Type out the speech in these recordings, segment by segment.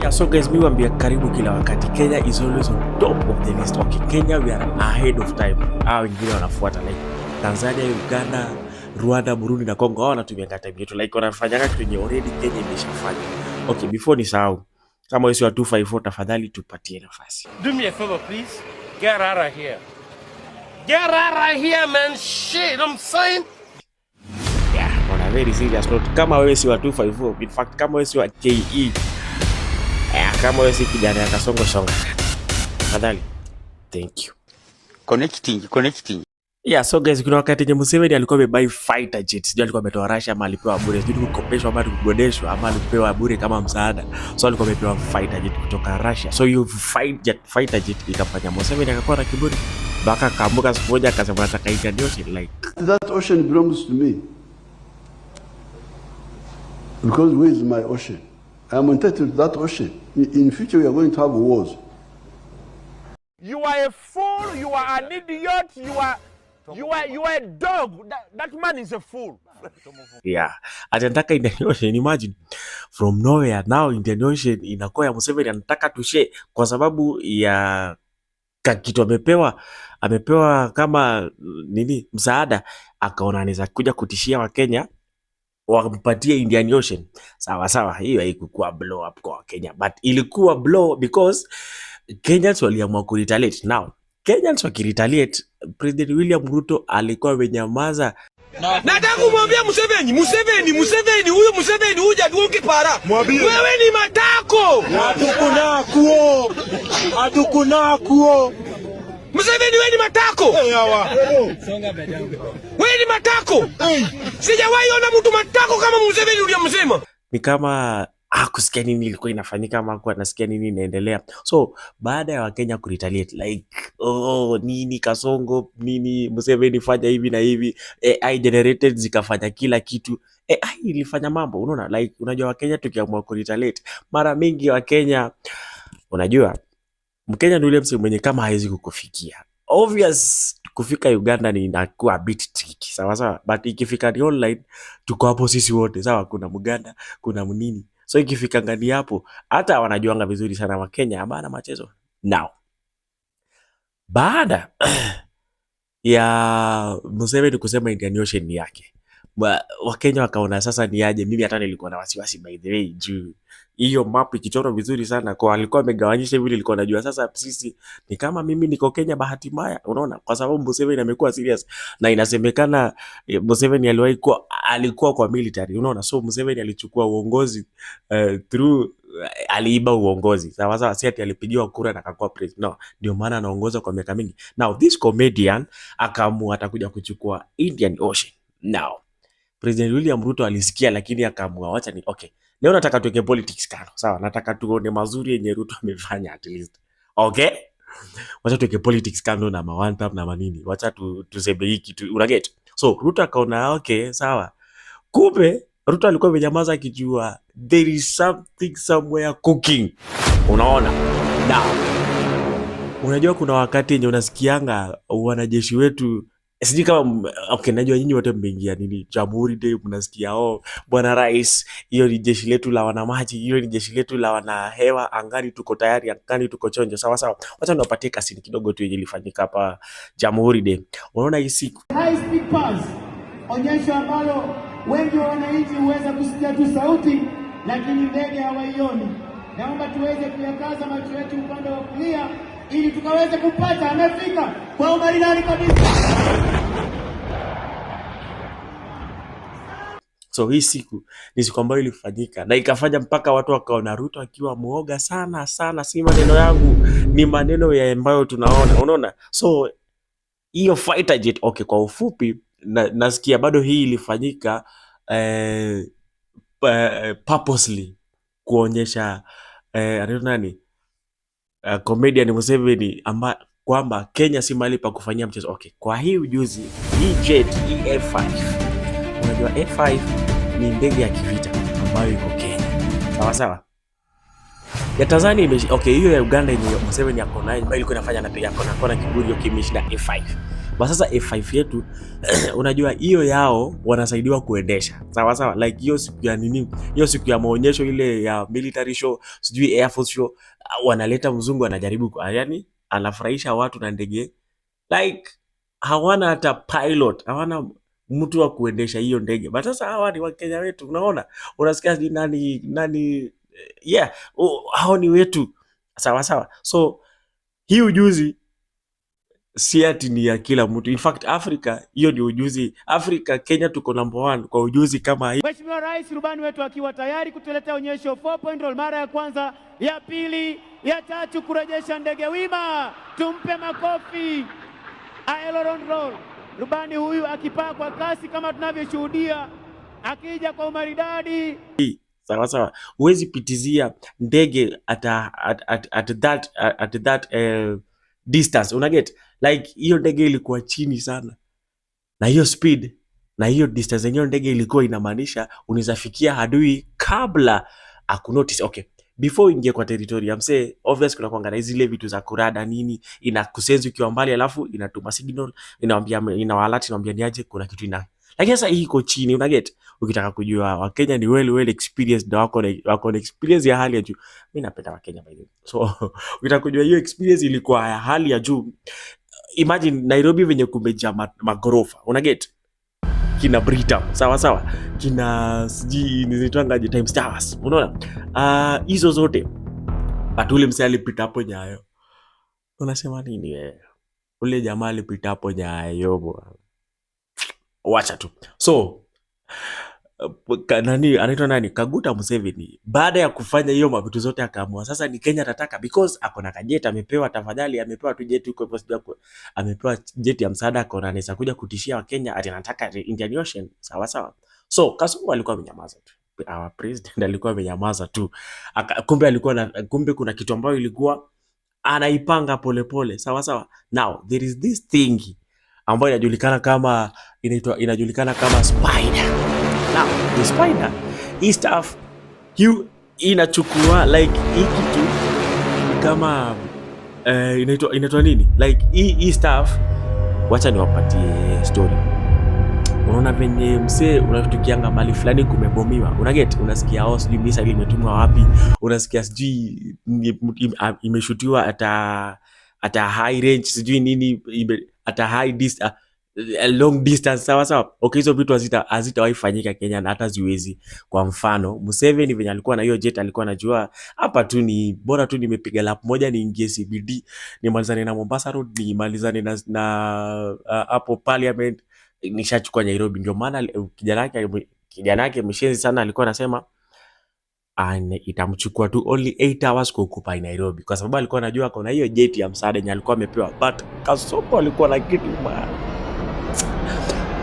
Yeah, so guys, mi wambia karibu kila wakati, Kenya is always on top of the list. Okay, Kenya, we are ahead of time. Hao wengine wanafuata, like Tanzania, Uganda, Rwanda, Burundi na Congo, hao wanatumia time yetu, like wanafanyanga kitu yenye already Kenya imeshafanya. Okay, before nisahau, kama wewe si wa 254, tafadhali tupatie nafasi. Do me a favor, please. Get out of here. Get out of here, man. Shit, I'm saying. Yeah, on a very serious note, kama wewe si wa 254, in fact kama wewe si wa KE, yeah, kama wewe si kijana ya Kasongo Songa, tafadhali, thank you. Connecting, connecting. Yeah, so guys, kuna wakati yenye Museveni alikuwa amebuy fighter jet, sijui alikuwa ametoa Russia ama alipewa bure, sijui ni kukopeshwa ama ni kukodeshwa ama alipewa bure kama msaada. So alikuwa amepewa fighter jet kutoka Russia. So hiyo fighter jet ikafanya Museveni akakuwa na kiburi mpaka akaamuka siku moja akasema nataka Indian Ocean, like That ocean belongs to me. Because where is my ocean? I am entitled to that ocean. In future, we are going to have wars. You are a fool. You are an idiot. You are a dog. That man is a fool. Yeah, ati anataka Indian Ocean. Imagine, from nowhere now Indian Ocean inakuwa ya Museveni, anataka tushare kwa sababu ya kitu amepewa kama nini, msaada, akaona anaweza kuja kutishia Wakenya wampatie Indian Ocean. Sawa sawa, hiyo haikukuwa blow up kwa Wakenya, but ilikuwa blow because Kenyans waliamua kuretaliate. Now Kenyans wakiretaliate, President William Ruto alikuwa amenyamaza. Nataka kumwambia Museveni, Museveni, Museveni, huyu Museveni huja tuonge para. Wewe ni matako. Hatukunakuo. Hatukunakuo. Museveni, wewe ni matako. Wewe ni matako. Sijawahi ona mtu matako kama Museveni uliyomsema. Ni kama hakusikia nini ilikuwa inafanyika ama hakuwa anasikia nini inaendelea. So baada ya Wakenya kuretaliate, like, oh, nini Kasongo, nini Museveni fanya hivi na hivi, AI generated zikafanya kila kitu. AI ilifanya mambo, unaona, like unajua Wakenya tukiamua kuretaliate mara mingi, Wakenya, unajua Mkenya ni ule mse mwenye kama hawezi kukufikia. Obvious, kufika Uganda ni inakuwa a bit tricky, sawa sawa, but ikifika ni online tuko hapo sisi wote, sawa. Kuna Muganda, kuna mnini, so ikifika ngani hapo hata wanajuanga vizuri sana Wakenya abana machezo. Now baada ya Museveni kusema Indian Ocean ni yake, Wakenya wakaona sasa ni aje. Mimi hata nilikuwa na wasiwasi, by the way, juu hiyo map ikichorwa vizuri sana kwa alikuwa amegawanyisha hivi, nilikuwa najua sasa sisi ni kama mimi niko Kenya bahati mbaya, unaona, kwa sababu Museveni amekuwa serious na inasemekana Museveni aliwahi kuwa, alikuwa kwa military, unaona, so Museveni alichukua uongozi through aliiba uongozi, sawa sawa, si ati alipigiwa kura na akakuwa president, no, ndio maana anaongoza kwa miaka mingi. Now this comedian akaamua atakuja kuchukua Indian Ocean. Now President William Ruto alisikia, lakini akaamua wacha ni okay. Leo nataka tuweke politics kando, sawa? Nataka tuone mazuri yenye Ruto amefanya at least. Okay? Wacha tuweke politics kando na ma one term na manini. Wacha tuseme hii kitu, una get? So Ruto akaona okay, sawa. Kumbe Ruto alikuwa amenyamaza akijua there is something somewhere cooking. Unaona? Now, unajua kuna wakati yenye unasikianga wanajeshi wetu, sijui kama okay, najua nyinyi wote mmeingia nini Jamhuri Day, mnasikia, "Oh, bwana rais, hiyo ni jeshi letu la wanamaji, hiyo ni jeshi letu la wanahewa, angani tuko tayari, angani tuko chonjo." Sawa sawa, wacha niwapatie kasini kidogo tu yenye ilifanyika hapa Jamhuri Day. Unaona hii siku High speed pass, onyesho ambalo wengi wa wananchi huweza kusikia tu sauti, lakini ndege hawaioni. Naomba tuweze kuyakaza macho yetu upande wa kulia ili tukaweze kupata. Amefika kwa umaridadi kabisa. So hii siku ni siku ambayo ilifanyika na ikafanya mpaka watu wakaona Ruto akiwa muoga sana sana. Si maneno yangu, ni maneno ya ambayo tunaona, unaona. So hiyo fighter jet, okay, kwa ufupi nasikia bado hii ilifanyika purposely kuonyesha anaitwa nani, comedian Museveni kwamba Kenya si mahali pa kufanyia mchezo. Okay, kwa hii ujuzi hii jet, hii F5, unajua F5 ni ndege ya kivita ambayo iko Kenya, sawa sawa. Ya Tanzania okay, hiyo ya Uganda yenye Museveni ako nayo ambayo ilikuwa inafanya anapiga kona kona kiburi, okay, imeshinda F5. But sasa A5 yetu, unajua hiyo yao wanasaidiwa kuendesha, sawa sawa. Like hiyo siku ya nini, hiyo siku ya maonyesho ile ya military show, sijui air force show, wanaleta mzungu anajaribu yani anafurahisha watu na ndege. Like hawana hata pilot, hawana mtu wa kuendesha hiyo ndege. But sasa hawa ni Wakenya wetu, unaona, unasikia sijui nani nani, yeah, oh, hao ni wetu, sawa sawa. So hii ujuzi si ati ni ya kila mtu. In fact Africa, hiyo ni ujuzi. Africa, Kenya tuko number one kwa ujuzi kama hii. Mheshimiwa Rais, rubani wetu akiwa tayari kutuletea onyesho 4 point roll mara ya kwanza, ya pili, ya tatu, kurejesha ndege wima. Tumpe makofi. Aileron roll. Rubani huyu akipaa kwa kasi kama tunavyoshuhudia, akija kwa umaridadi. Sawa sawa, huwezi pitizia ndege at that distance, unaget? Like hiyo ndege ilikuwa chini sana na hiyo speed na hiyo distance yenyewe ndege ilikuwa, inamaanisha unaweza fikia adui kabla akunotice. Okay, before uingie kwa territory ya msee, obvious kuna kuanga na zile vitu za ku radar nini, inakusense ukiwa mbali, alafu inatuma signal, inawaambia, inawaalert, inawaambia niaje, kuna kitu ina. Lakini sasa hii iko chini, unaget? Ukitaka kujua Wakenya ni well well experienced na wako na experience ya hali ya juu, mi napenda Wakenya by the way. So ukitaka kujua hiyo experience ilikuwa ya hali ya juu, imagine Nairobi venye kumejaa magorofa, unaget? Kina Britam, sawa sawa, kina sijui zinaitwangaje, Times Towers, unaona? Hizo zote, but ule msee alipita hapo Nyayo, unasema nini wewe? Ule jamaa alipita hapo Nyayo bwana, wacha tu. So nani anaitwa nani, Kaguta Museveni, baada ya kufanya hiyo mavitu zote akaamua sasa ni Kenya atataka, because ako na kajet amepewa, tafadhali, amepewa tu jet huko hivyo, sijui amepewa jet ya msaada, akaona anaweza kuja kutishia Wakenya ati anataka Indian Ocean, sawa sawa. So Kasongo alikuwa amenyamaza tu, our president alikuwa amenyamaza tu. Kumbe alikuwa na, kumbe kuna kitu ambayo ilikuwa anaipanga polepole, sawa sawa. Now there is this thing ambayo inajulikana kama, inaitwa, inajulikana kama spider. Now the spider, hii stuff hiu inachukua, like hii kitu ni kama inaitwa nini, like hii stuff, wacha niwapatie story. Unaona venye msee unashtukianga mahali fulani kumebomiwa, unaget? Unasikia, oh, sijui missile imetumwa wapi, unasikia sijui imeshutiwa at a high range, sijui nini, at a high a long distance, sawa sawa. Okay, hizo vitu hazitawahi fanyika Kenya na hata ziwezi. Kwa mfano Museveni venye alikuwa na hiyo jet, alikuwa anajua hapa tu ni bora tu nimepiga lap moja niingie CBD, nimalizane na Mombasa Road, nimalizane na hapo Parliament, nishachukua Nairobi. Ndio maana kijana yake mshenzi sana alikuwa anasema itamchukua tu only 8 hours kuoccupy Nairobi, kwa sababu alikuwa anajua kuna hiyo jet ya msaada yenye alikuwa amepewa. But Kasongo alikuwa na kitu mahali,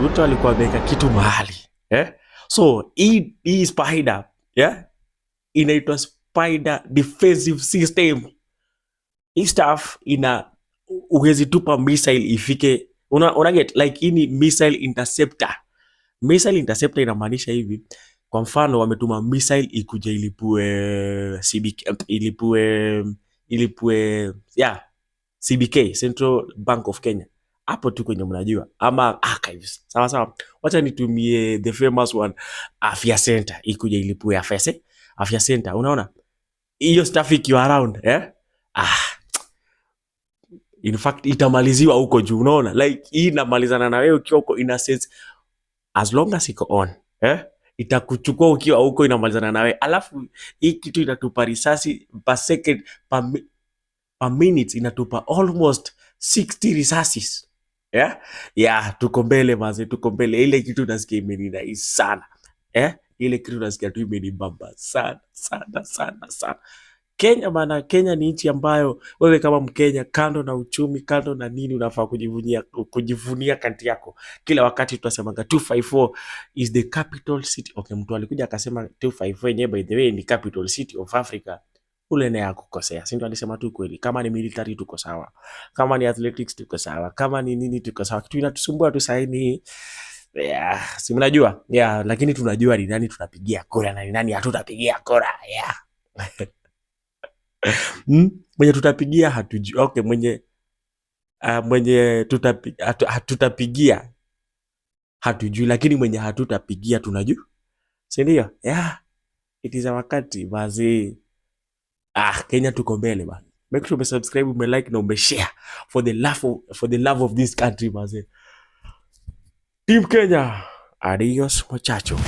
Ruto alikuwa ameweka kitu mahali, eh? So hii spider, yeah? Inaitwa Spider defensive system. Hii stuff ina, uwezi tupa missile ifike, una get? Like hii ni missile interceptor. Missile interceptor inamaanisha hivi, kwa mfano wametuma missile ikuje ilipue CBK, ilipue yeah, CBK, Central Bank of Kenya, hapo tu kwenye mnajua, ama archives, sawa sawa. Wacha nitumie the famous one, Afya Center, ikuje ilipue Afya Center. Unaona hiyo stuff ikiwa around, eh? Ah, in fact itamaliziwa huko juu. Unaona, like hii inamalizana na wewe ukiwa huko, in a sense, as long as iko on, eh? Itakuchukua ukiwa huko, inamalizana na wewe. Alafu hii kitu inatupa risasi per second, per minute inatupa almost 60 risasi, yeah? Tuko mbele maze, tuko mbele. Ile kitu nasikia imeninai sana, eh? Ile kitu nasikia tu imenibamba sana sana sana sana. Kenya bana, Kenya ni nchi ambayo wewe kama Mkenya, kando na uchumi, kando na nini, unafaa kujivunia country yako. Kila wakati tunasemanga 254 is the capital city. Okay, mtu alikuja akasema 254 yenyewe by the way ni capital city of Africa. Ule naye akukosea, si ndio? Alisema tu kweli. Kama ni military tuko sawa, kama ni athletics tuko sawa, kama ni nini tuko sawa. Kitu inatusumbua tu sahii ni, yeah, si mnajua, yeah, lakini tunajua ni nani tunapigia kura na ni nani hatutapigia kura, yeah. Mwenye tutapigia hatujui. Okay, mwenye Mwenye hatutapigia hatujui, lakini mwenye hatutapigia tunajua, si ndio? Yeah, it is our country mazee. Ah, Kenya tuko mbele bana. Make sure umesubscribe, umelike na umeshare for the love of this country mazee. Team Kenya. Adios muchacho.